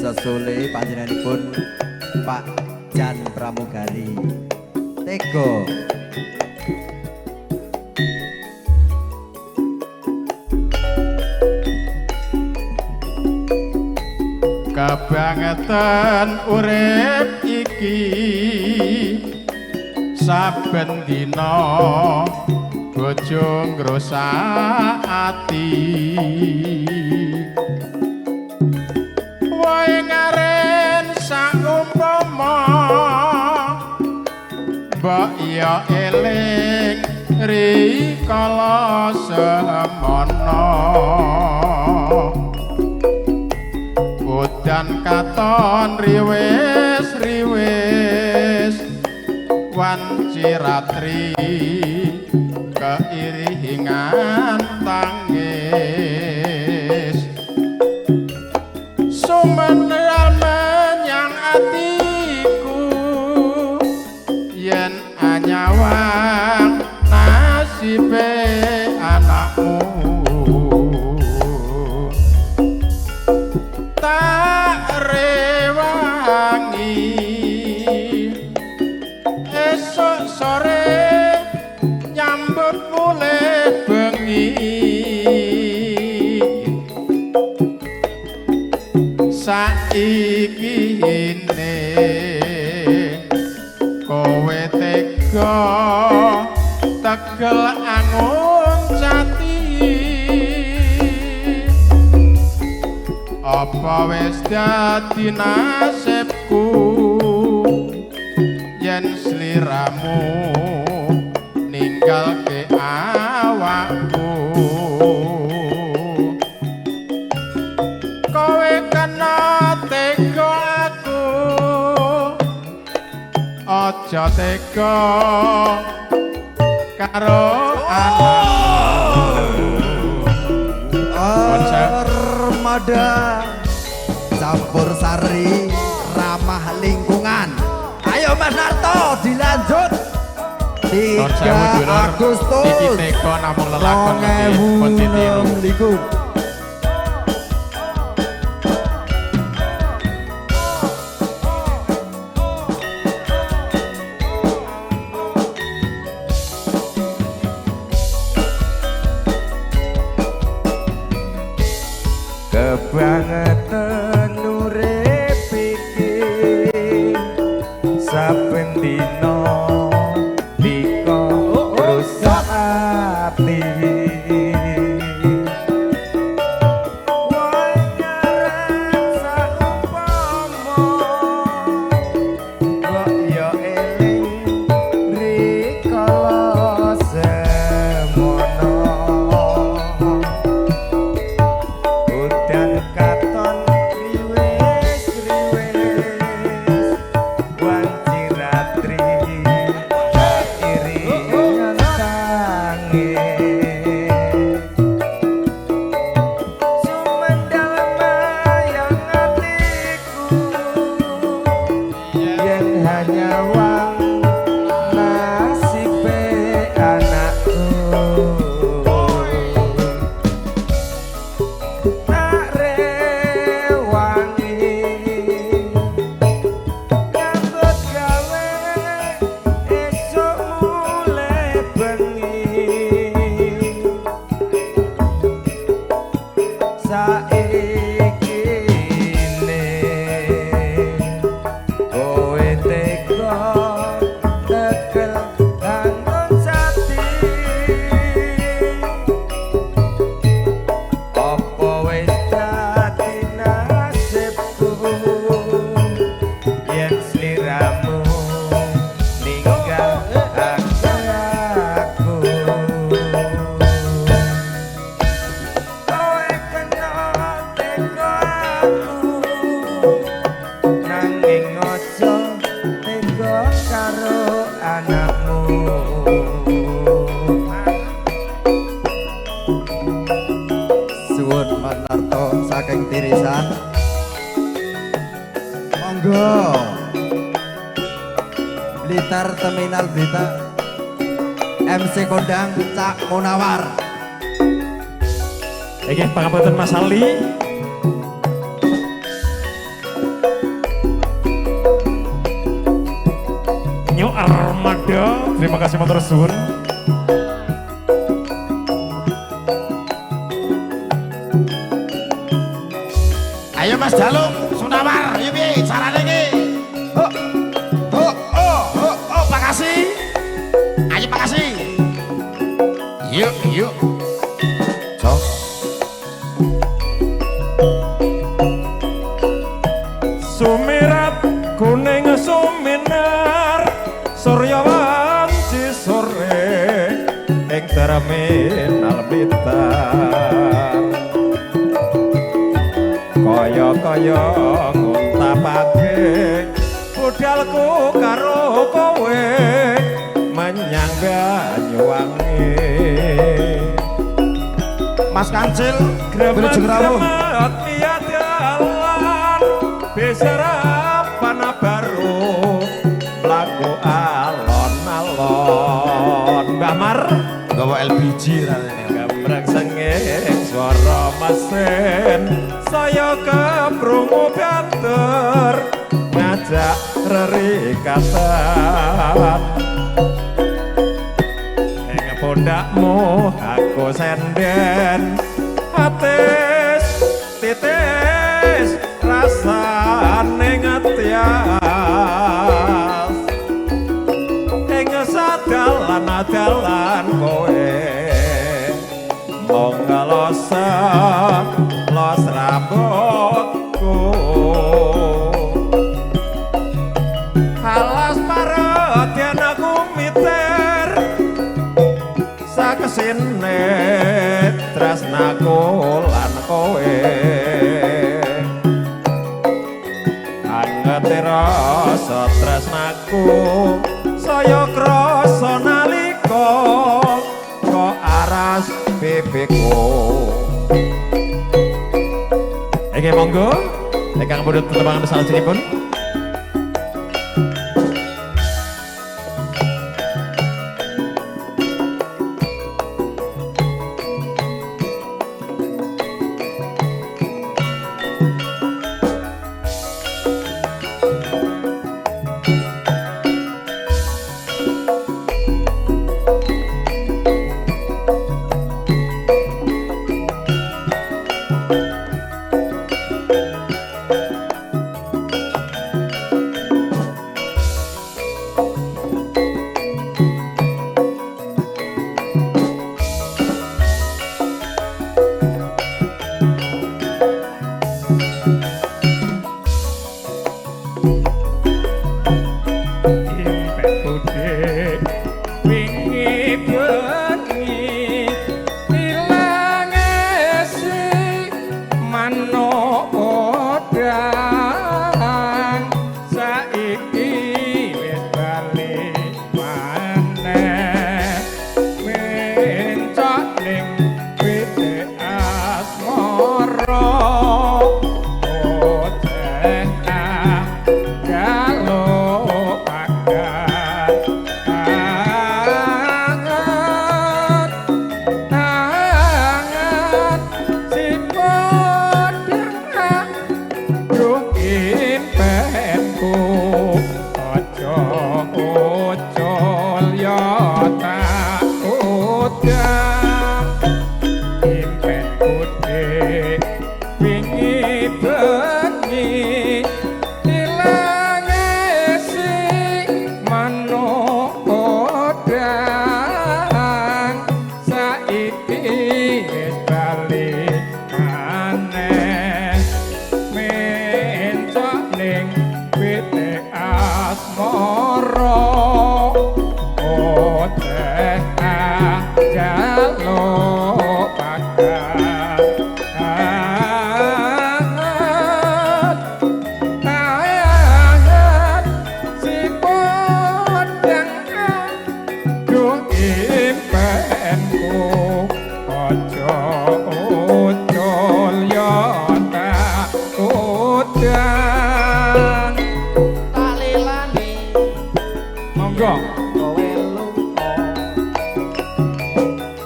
Sesule panjenenganipun Pak Jan Pramugari. Tego. Kebangetan urip iki saben dina bojo ngrusak ati. Wae ngaren saumpama mbok ya eling rikala semono. Udan katon riwis riwis wanci ratri keiringan tangis. Sumenel menyang atiku yen anyawang nasibe anakmu. Tak rewangi esok sore nyambut mulih bengi. Saiki ini kowe tega tegel anguncati. Apa wis dadi nasibku yen sliramu ninggalke awakku. Kowe kena tega aku, aja tega karo anakku. Armada campur sari ramah lingkungan. Ayo Mas Narto dilanjut. 3 Agustus iki teka namung lelakon iki pun ditiru. Kebangetan urip iki saben dina dika rusak ati. Wae ngaran saumpama mbok ya eling rikala semono. Udan katon riwis riwis wanci ratri iringan tangis. Sumendal mayang atiku yen hanya wang nasibe anakku. Tak rewangi nyambut gawe esuk mulih bengi. Saiki ne kowe tega tegel angon sati. Apa wis dadi nasibku yen sliramu ninggal aku. Kowe kena tega aku nanging aja tega karo anakmu. Suwun Mas Narto saking Tirisan. Monggo. Blitar Terminal Blitar MC kondang Cak Munawar. Nggih, pangapunten Mas Ali. New Armada. Terima kasih matur suwun. Ayo Mas Jalung, Sunawar, ayo piye carane iki? Ho ho oh ho oh makasih. Ayo makasih. Yuk yuk. Jos. Sumirat kuning suminar surya wanci sore ing terminal Blitar. Kaya-kaya nguntapake budalku karo kowe menyang Banyuwangi. Mas Kancil, wilujeng rawuh. Gremet liya dalan beserapan baru mlaku alon-alon. Mbah Mar Nggawa LPG rasane. Gambreng senging swara mesin saya keprungu banter ngajak rerikatan. Ing pundakmu aku senden atis titis rasane ngetias. Ing sadalan-dalan kowe mung ngelosa los rambutku. Alas paradyan aku miter sakesine tresnaku lan kowe. Angete rasa tresnaku saya krasa nalika kok aras pipiku. Oke monggo ingkang pundhut tetembangan salajengipun.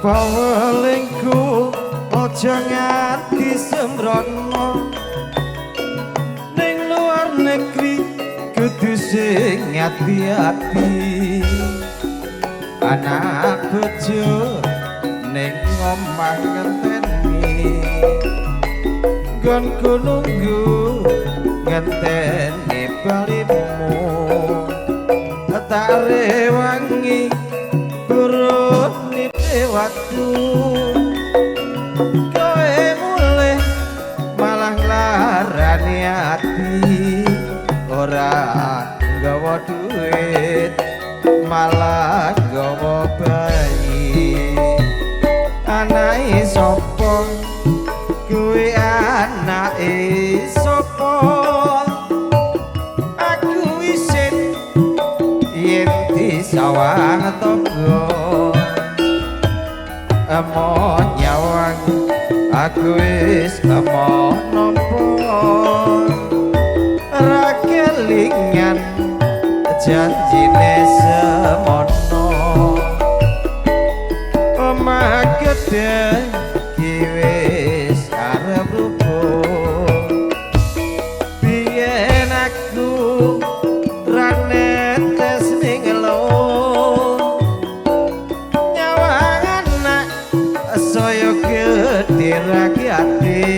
Bawelingku aja nganti sembrono ning luar negeri kudu Sing ati-ati anak bojo ning omah ngenteni nggonku nunggu ngenteni balimu tak rewangi burune waktu kowe mulih malah nglarani ati ora nggawa duit malah nggawa bayi anake sapa kuwi anake sapa aku isin yen disawang tangga emo nyawang aku wis emo nampa ra kelingan janjine semono omah gedhe ki wis arep rubuh biyen aku ra netes ning lo nyawang anak saya gedhe rakyate.